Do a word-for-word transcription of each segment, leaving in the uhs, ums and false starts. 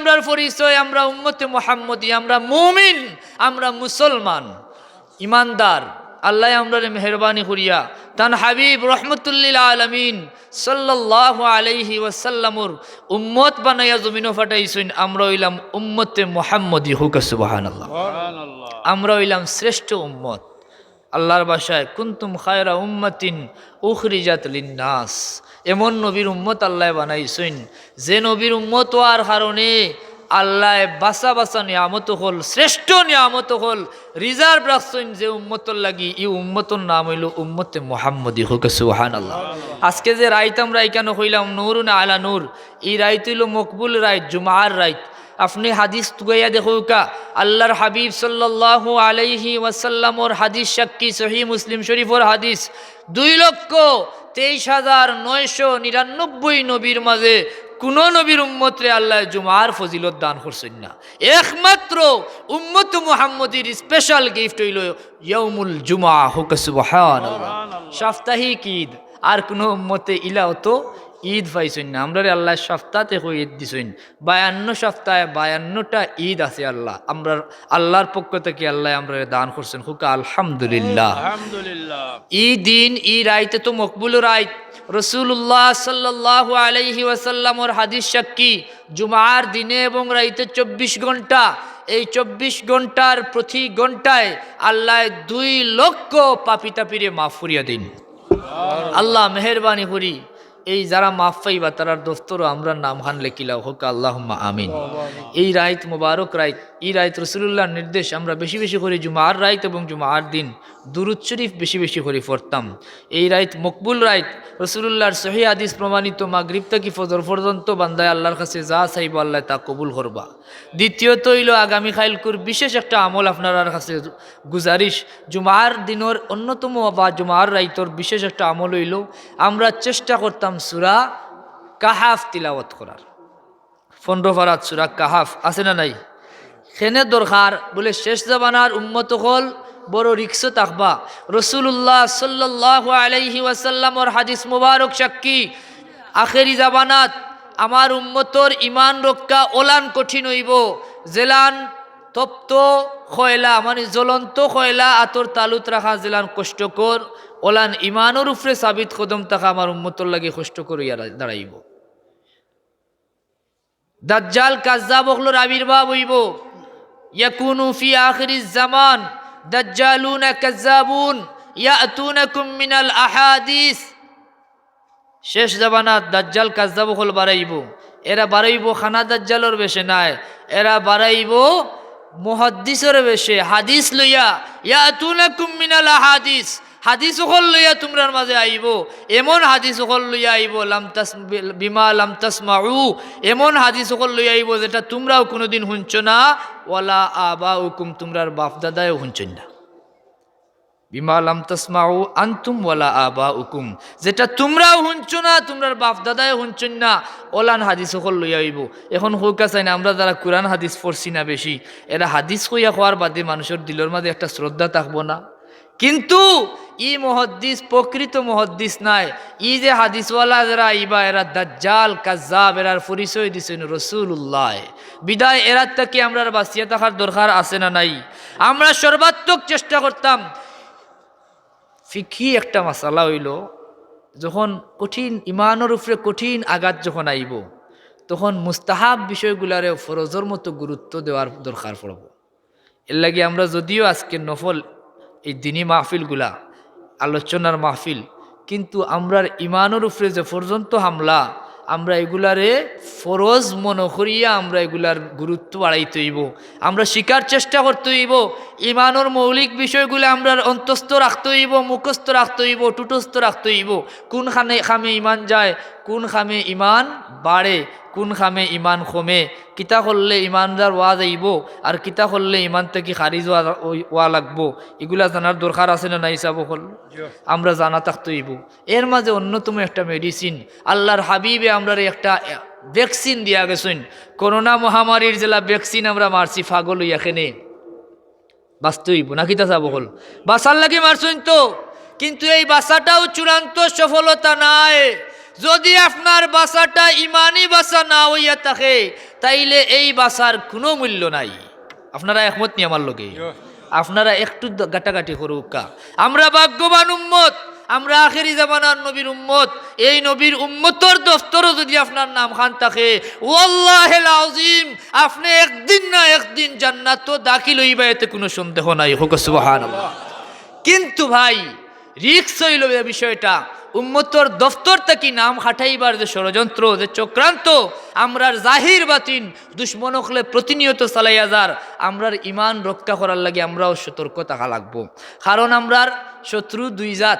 আমরার পরিচয়, আমরা উম্মতে মুহাম্মদী, আমরা মুমিন, আমরা মুসলমান, ইমানদার। আল্লায় আমরারে মেহেরবানি করিয়া তান হাবিব রহমতুল্লিল আলামিন সাল্লাল্লাহু আলাইহি ওয়াসাল্লামর উম্মত বানাইয়া জমিনো পাঠাইছইন। আমরা অইলাম উম্মতে মুহাম্মদী। কউক্কা সুবহানাল্লাহ। আমরা অইলাম শ্রেষ্ঠ উম্মত। আল্লার ভাষায়, "কুনতুম খায়রা উম্মাতিন উখরিজাত লিন্নাস।" এমন নবীর উম্মত আল্লায় বানাইছইন, যে নবীর উম্মত অওয়ার কারণে আল্লায় বাছা বাছা নিয়ামত অকল, শ্রেষ্ঠ নিয়ামত অকল reserve রাখছইন যে উম্মতর লাগি, ই উম্মতর নাম অইলো উম্মতে মুহাম্মদী। কউক্কা সুবহানাল্লাহ। আজকে যে রাইত আমরা ইখানো কইলাম, নূরুন আলা নূর, ই রাইত অইলো মকবুল রাইত, জুমার রাইত। আপনে হাদিস তুকাইয়া দেখউক্কা, আল্লার হাবিব সাল্লাল্লাহু আলাইহি ওয়াসাল্লামর হাদিস সাক্ষী, সহিহ মুসলিম শরীফর হাদিস, দুই লক্ষ তেইশ হাজার নয়শো নিরানব্বই নবীর মাঝে কুনু নবীর উম্মতরে আল্লায় জুমার ফজিলত দান করছইন না। একমাত্র উম্মত মুহাম্মদীর special gift অইলো ইয়াউমুল জুমা। কউক্কা সুবহানাল্লাহ। সাপ্তাহিক ঈদ। আর কুনু উম্মতে ইলা অত ঈদ পাইছইন না। আমরারে আল্লায় সাপ্তাতে কয় ঈদ দিছইন, বায়ান্ন সাপ্তায় বায়ান্নটা ঈদ আছে আল্লাহ। আমরার আল্লার পক্ষ থাকি আল্লায় আমরারে দান করছইন। কউক্কা আলহামদুলিল্লাহ। আলহামদুলিল্লাহ। ই দিন, ই রাইত তো মকবুল রাইত। রাসূলুল্লাহ সাল্লাল্লাহু আলাইহি ওয়াসাল্লামর হাদিস সাক্ষী, জুমার দিনে এবং রাইতে চব্বিশ ঘন্টা, এই চব্বিশ ঘন্টার প্রতি ঘন্টায় আল্লায় দুই লক্ষ পাপী তাপীরে মাফ করিয়া দেইন। আল্লাহ মেহেরবানি করি, এই যারা মাফ পাইবা তারার দফতরো আমরার নামখান লেখিলাও। কউক্কা আল্লাহুম্মা আমিন। এই রাইত মুবারক রাইত, ই রাইত রাসূলুল্লাহর নির্দেশ আমরা বেশি বেশি করি জুমার রাইত এবং জুমার দিন দুরূদ শরীফ বেশি বেশি করি পড়তাম। এই রাইত মকবুল রাইত, রাসূলুল্লাহর সহিহ হাদিস প্রমাণিত, মাগরিব থাকি ফজর পর্যন্ত বান্দায় আল্লার কাছে যা চাইবো আল্লায় তা কবুল করবা। দ্বিতীয়ত অইলো আগামী কাইলকুর বিশেষ একটা আমল আপনারার কাছে গুজারিশ, জুমার দিনর অন্যতম বা জুমার রাইতর বিশেষ একটা আমল অইলো আমরা চেষ্টা করতাম সূরা কাহাফ তিলাওয়াত করার। পনরো পারাত সূরা কাহাফ আছে না নাই? কেনে দরকার? বলে শেষ জামানার উম্মত অকল বড় risk-ও থাকবা। রাসূলুল্লাহ সাল্লাল্লাহু আলাইহি ওয়াসাল্লামর হাদিস মুবারক সাক্ষী, আখেরি জামানাত আমার উম্মতর ইমান রক্ষা অলান কঠিন অইবো। যেলান তপ্ত কয়লা, মানে জ্বলন্ত কয়লা আতর তালুত রাখা যেলান কষ্টকর, অলান ইমানর উপরে সাবিত কদম থাকা আমার উম্মতর লাগি কষ্টকর অইয়া দাঁড়াইবো। দাজ্জাল কাজ্জাব অকলর আবির্ভাব অইবো। ইয়াকুনু ফি আখিরিজ জামান দাজ্জালুনা কাজ্জাবুন ইয়াতুনাকুম মিনাল আহাদিস। শেষ জামানাত দাজ্জাল কাজ্জাব অকল বাড়াইবো। এরা বাড়াইবো খানা দাজ্জালর বেশে নায়, এরা বাড়াইবো মুহাদ্দিসর বেশে, হাদিস লইয়া। ইয়াতুনাকুম মিনাল আহাদিস, হাদিস অকল লইয়া তুমরার মাঝে আইবো। এমন হাদিস অকল লইয়া আইবো, লাম তাস-, বিমা লাম তাসমাউ, এমন হাদিস অকল লইয়া আইবো যেটা তুমরাও কুনুদিন হুনছো না, ওয়ালা আবাউকুম, তুমরার বাপ দাদায়ও হুনছইন না। বিমা লাম তাসমাউ আনতুম ওয়ালা আবাউকুম, যেটা তুমরাও হুনছো না, তুমরার বাপ দাদায়ও হুনছইন না, অলান হাদিস অকল লইয়া আইবো। এখন কউক্কা চাই না, আমরা যারা কুরআন হাদিস পড়ছি না বেশি, এরা হাদিস কইয়া কওয়ার বাদে মানুষর দিলর মাঝে একটা শ্রদ্ধা থাকবো না? কিন্তু ই মুহাদ্দিস প্রকৃত মুহাদ্দিস নায়। ই যে হাদিসওয়ালা যারা আইবা, এরা দাজ্জাল, কাজ্জাব, এরার পরিচয় দিছইন রাসূলুল্লাহ। বিদায় এরার থাকি আমরার বাঁচিয়া থাকার দরকার আছে না নাই? আমরা সর্বাত্মক চেষ্টা করতাম। ফিকহি একটা মাসালা অইলো, যখন কঠিন, ইমানর উপরে কঠিন আঘাত যখন আইবো, তখন মুস্তাহাব বিষয়গুলারে ফরজর মতো গুরুত্ব দেওয়ার দরকার পড়বো। এর লাগি আমরা যদিও আজকে নফল এই দিনী মাহফিলগুলা, আলোচনার মাহফিল, কিন্তু আমরার ইমানর উপরে যে পর্যন্ত হামলা, আমরা এগুলারে ফরজ মনো করিয়া আমরা এগুলার গুরুত্ব বাড়াইতে অইবো। আমরা শিখার চেষ্টা করতে অইবো। ইমানর মৌলিক বিষয়গুলা আমরার অন্তস্থ রাখতে অইবো, মুখস্থ রাখতে অইবো, টুটস্থ রাখতে অইবো। কুন খানে, খামে ইমান যায়, কুন খামে ইমান বাড়ে, কুন খামে ইমান কমে, কিতা করলে ইমানদার অওয়া যাইবো, আর কিতা করলে ইমান থাকি খারিজ অওয়া, অই-, অওয়া লাগবো, ইগুলা জানার দরকার আছে না নাই, সাব অকল? আমরা জানা থাকতে অইবো। এর মাঝে অন্যতম একটা medicine, আল্লার হাবিবে আমরারে একটা vaccine দিয়া গেছইন। করোনা মহামারীর যেলা vaccine আমরা মারছি, পাগল অইয়া কেনে বাঁচতে অইবো, না কিতা সাব অকল? বাঁচার লাগি মারছইন তো, কিন্তু এই বাঁচাটাও চূড়ান্ত সফলতা নায়। যদি আপনার বাঁচাটা ইমানি বাঁচা না অইয়া থাকে, তাইলে এই বাঁচার কুনু মূল্য নাই। আপনারা একমত নি আমার লগে? আপনারা একটু দ-, গাটাগাটি করুক্কা। আমরা ভাগ্যবান উম্মত, আমরা আখেরি জামানার নবীর উম্মত। এই নবীর উম্মতর দফতরো যদি আপনার নাম খান থাকে, ওয়াল্লাহিল আযীম, আপনে একদিন না একদিন জান্নাতো দাখিল অইবা, এতে কুনু সন্দেহ নাই। কউক্কা সুবহানাল্লাহ। কিন্তু ভাই, রিস্ক অইলো এ বিষয়টা। উম্মতর দফতর থাকি নাম হাটাইবার যে ষড়যন্ত্র, যে চক্রান্ত, আমরার জাহির বাতিন দুশমন অকলে প্রতিনিয়ত চালাইয়া যার, আমরার ইমান রক্ষা করার লাগি আমরাও সতর্ক থাকা লাগবো। কারণ আমরার শত্রু দুই জাত,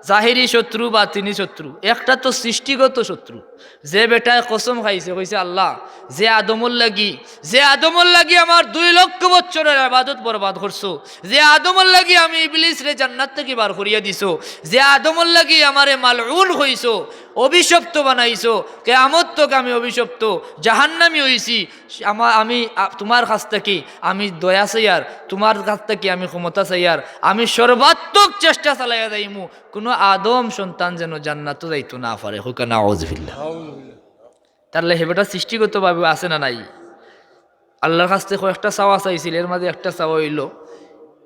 জাহিরি শত্রু, বাতিনি শত্রু। একটা তো সৃষ্টিগত শত্রু, যে বেটায় কসম খাইছে, কইছে, "আল্লাহ, যে আদমর লাগি, যে আদমর লাগি আমার দুই লক্ষ বছরের ইবাদত বরবাদ করছো, যে আদমর লাগি আমি ইবলিসরে জান্নাত থাকি বার করিয়া দিছো, যে আদমর লাগি আমারে মালউন কইছো, অভিশপ্ত বানাইছো, কিয়ামত তক আমি অভিশপ্ত, জাহান্নামী অইছি, আমা-, আমি, আ, তুমার কাছ থাকি আমি দয়া চাইয়ার, তুমার কাছ থাকি আমি ক্ষমতা চাইয়ার, আমি সর্বাত্মক চেষ্টা চালাইয়া যাইমু, কুনু আদম সন্তান যেন জান্নাতো যাইতো না পারে।" কউক্কা নাউজুবিল্লাহ। তাইলে হে বেটা সৃষ্টিগতভাবে আছে না নাই? আল্লাহর কাছ থাকি কয়েকটা চাওয়া চাইছিল, এর মাঝে একটা চাওয়া অইলো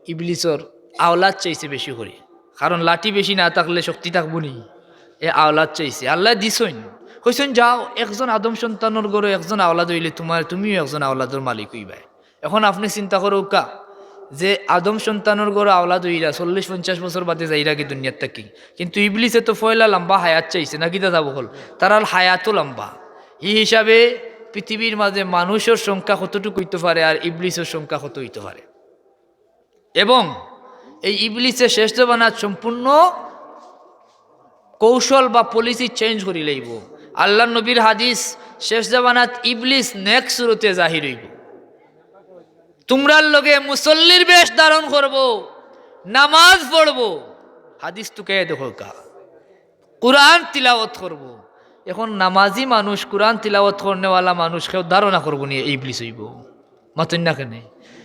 ইবলিসর আওলাদ চাইছে বেশি করি, কারণ লাঠি বেশি না থাকলে শক্তি থাকবো নি? এ আওলাদ চাইছে, আল্লায় দিছইন, কইছইন, "যাও, একজন আদম সন্তানর ঘরো একজন আওলাদ অইলে তুমার, তুমিও একজন আওলাদর মালিক অইবায়।" এখন আপনে চিন্তা করউক্কা যে আদম সন্তানর ঘরো আওলাদ অইরা চল্লিশ পঞ্চাশ বছর বাদে যাইরাগি দুনিয়ার থাকি, কিন্তু ইবলিসে তো পয়লা লম্বা হায়াত চাইছে, না কিতা চাবো অকল? তারার হায়াতও লম্বা। ই হিসাবে পৃথিবীর মাঝে মানুষর সংখ্যা কতটুকু অইতো পারে আর ইবলিসর সংখ্যা কত অইতো পারে? এবং এই ইবলিসে শেষ জমানাত সম্পূর্ণ কৌশল বা policy change করি লাইবো। আল্লাহর নবীর হাদিস, শেষ জমানাত ইবলিস নেক সুরতে জাহির অইবো। তুমরার লগে মুসল্লির বেশ ধারণ করবো, নামাজ পড়বো। হাদিস তুকাইয়া দেখউক্কা, কুরআন তিলাওয়াত করবো। এখন নামাজি মানুষ, কুরআন তিলাওয়াত করনেওয়ালা মানুষ কেউ ধারণা করবো নি ইবলিস অইবো? মাতইন না কেনে?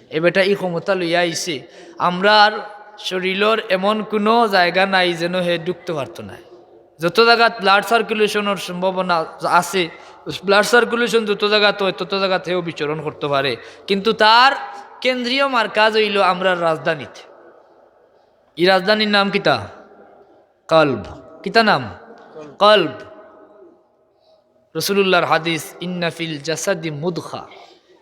এ বেটা ই ক্ষমতা লইয়া আইছে। আমরার শরীলর এমন কুনু জাগা নাই যেন হে ঢুকতো পারতো নায়। যত জাগাত blood circulation-র সম্ভাবনা আছে, blood circulation যত জাগাত অয়, তত জাগাত হেও বিচরণ করতো পারে। কিন্তু তার কেন্দ্রীয় মার্কাজ অইলো আমরার রাজধানীত। ই রাজধানীর নাম কিতা? কলব। কিতা নাম? কলব। রাসূলুল্লাহর হাদিস, "ইন্না ফিল জাসাদি মুদগা,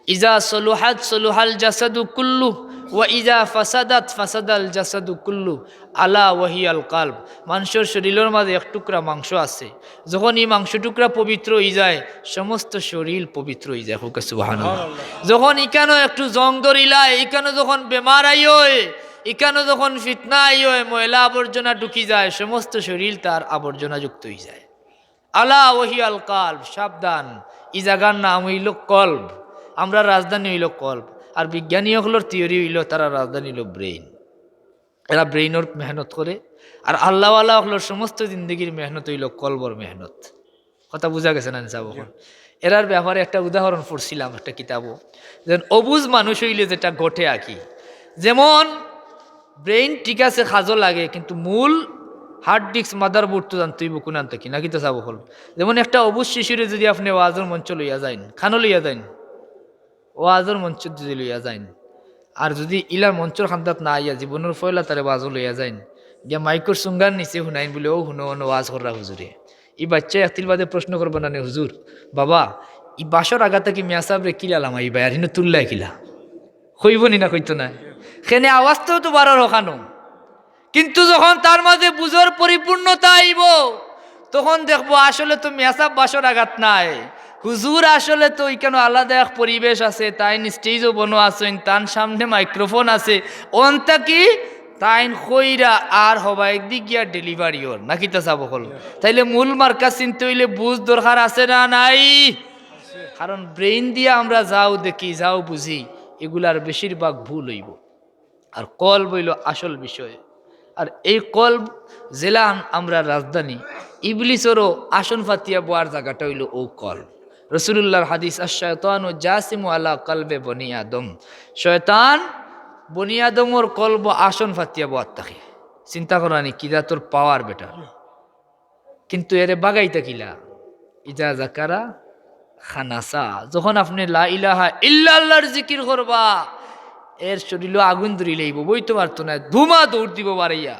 ইজা সলুহাত সলুহাল জাসাদু কুল্লু, ওয়া ইজা ফাসাদাত ফাসাদাল জাসাদু কুল্লু, আলা ওয়াহিয়াল কালব।" মানষর শরীলর মাঝে এক টুকরা মাংস আছে, যখন ই মাংস টুকরা পবিত্র অইযায়, সমস্ত শরীল পবিত্র অইযায়। কউক্কা সুবহানাল্লাহ। যখন ইকানো একটু জং ধরিলায়, ইকানো যখন বেমার আইয়, ইকানো যখন ফিতনা আইয়, ময়লা আবর্জনা ঢুকি যায়, সমস্ত শরীল তার আবর্জনাযুক্ত অইযায়। আলা ওয়াহিয়াল কালব, সাবধান, ই জাগার নাম অইলো কলব। আমরার রাজধানী অইলো কলব। আর বিজ্ঞানী অকলর theory অইলো তারার রাজধানী অইলো brain। এরা brain-র মেহনত করে। আর আল্লাহওয়ালা অকলর সমস্ত জিন্দেগির মেহনত অইলো কলবর মেহনত। কথা বুঝা গেছে না নি সাব অকল? এরার ব্যাপারে একটা উদাহরণ পড়ছিলাম একটা কিতাবো, যেন অবুঝ মানুষ অইলে যেটা ঘটে আর কি। যেমন brain ঠিক আছে, কাজো লাগে, কিন্তু মূল hard disk, motherboard তো জানতে অইবো কুনান থাকি, না কিতা সাব অকল? যেমন একটা অবুঝ শিশুরে যদি আপনে ওয়াজর মঞ্চো লইয়া যাইন, কানো লইয়া যাইন, ওয়াজর মঞ্চো যদি লইয়া যাইন, আর যদি ইলা মঞ্চর কান্দাত না আইয়া জীবনর পয়লা তারে ওয়াজো লইয়া যাইন, গিয়া মাইকর সুঙ্গার নিচে হুনাইন বুলে, "অউ হুনো, অনো ওয়াজ কররা হুজুরে।" ই বাইচ্চায় একতিল বাদে প্রশ্ন করবো না নি, "হুজুর, বাবা, ই বাঁশর আগা থাকি মিয়া সাবরে কিলা লামাইবায়, আর হিনো তুললায় কিলা?" কইবো নি না, কইতো নায়? কেনে আওয়াজ তো, তো বারর অখানো। কিন্তু যখন তার মাঝে বুঝর পরিপূর্ণতা আইবো, তখন দেখবো আসলে তো মিয়া সাব বাঁশর আগাত নায়, হুজুর আসলে তো ইকানো আলাদা এক পরিবেশ আছে, তাইন stage-ও বনো আছইন, তান সামনে microphone আছে, অন থাকি তাইন কইরা আর হবা একদিক গিয়া delivery অর, না কিতা সাব অকল? তাইলে মূল মার্কাজ চিনতে অইলে বুঝ দরকার আছে না নাই? কারণ brain দিয়া আমরা যাও দেখি, যাও বুঝি, এগুলার বেশিরভাগ ভুল অইবো। আর কলব অইলো আসল বিষয়। আর এই কলব যেলান আমরার রাজধানী, ইবলিসরও আসন ফাতিয়া বওয়ার জাগাটা অইলো অউ কলব। রাসূলুল্লাহর হাদিস, "আশ-শায়তানু জাসিমু আলা কলবে বনি আদম।" শয়তান বনি আদমর কলব আসন ফাতিয়া বওয়াত থাকে। চিন্তা করো নি, কি জাতর power বেটার। কিন্তু এরে বাগাইতা কিলা? ইজা জাকারা খানাসা। যখন আপনে লা ইলাহা ইল্লাল্লাহর জিকির করবা, এর শরীলো আগুন ধরি লইব, বইতো পারতো না, ধুমা দৌড় দিব বাড়াইয়া।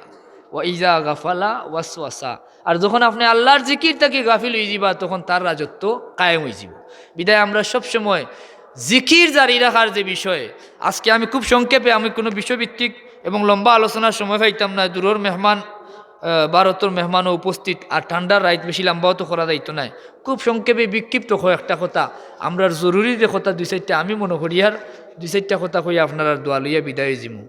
ওয়া ইজা গাফালা ওয়াসওয়াসা। আর যখন আপনে আল্লাহর জিকির থাকি গাফিল অইযিবা, তখন তার রাজত্ব কায়েম অইযিব। বিদায় আমরা সবসময় জিকির জারি রাখার যে বিষয়ে, আজকে আমি খুব সংক্ষেপে, আমি কোনো বিষয়ভিত্তিক এবং লম্বা আলোচনার সময় পাইতাম না, দূরর মেহমান, আহ, ভারতর মেহমানও উপস্থিত, আর ঠান্ডার রাইত বেশি লম্বাও তো করা যাইতো নায়। খুব সংক্ষেপে বিক্ষিপ্ত কয়েকটা কথা, আমরার জরুরি যে কথা দুই চাইরটা আমি মনো করি, আর দুই চাইরটা কথা কইয়া আপনারার দোয়া লইয়া বিদায় অইযিমু।